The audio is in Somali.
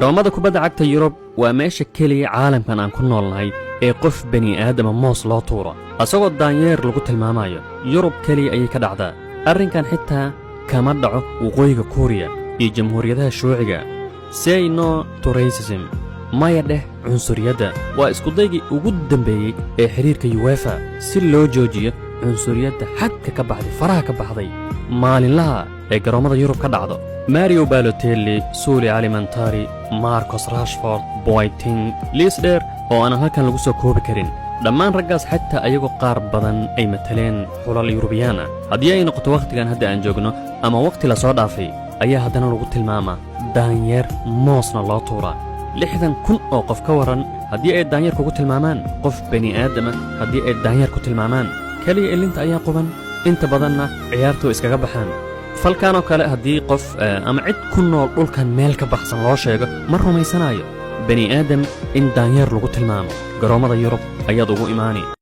Garoomada kubadda cagta Yurub waa meesha keliya caalamkan aan ku noolnahay ee qof bani aadama moos loo tuuro asagoo daanyeer lagu tilmaamayo. Yurub keliya ayay ka dhacdaa arrinkan, xitaa kama dhaco Waqooyiga Kuuriya iyo jamhuuriyadaha shuuciga. Say no to racism, maya dheh cunsuriyadda, waa iskudaygii ugu dambeeyey ee xidhiirka UEFA si loo joojiyo cunsuriyadda xadka ka baxday, faraha ka baxday, maalinlaha ee garoommada Yurub ka dhacdo. Mario Balotelli, Sulley Ali Muntari, Marcus Rashford, Boateng, liis dheer oo aanan halkan lagu soo koobi karin. Dhammaan raggaas, xataa ayagoo qaar badan ay mataleen xulal Yurubiyaan ah, haddii ay noqoto wakhtigan hadda aan joogno ama wakhti la soo dhaafay, ayaa haddana lagu tilmaamaa daanyeer, moosna loo tuuraa. 60,000 oo qof ka warran haddii ay daanyeer kugu tilmaamaan? Qof bani aadama haddii ay daanyeer ku tilmaamaan, keliya ilinta ayaa quban, inta badanna ciyaartu way iskaga baxaan. Falkan oo kale haddii qof ama cid ku nool dhulkan meel ka baxsan loo sheego, ma rumaysanayo. Bani aadam in daanyeer lagu tilmaamo garoommada Yurub ayaad ugu imaani.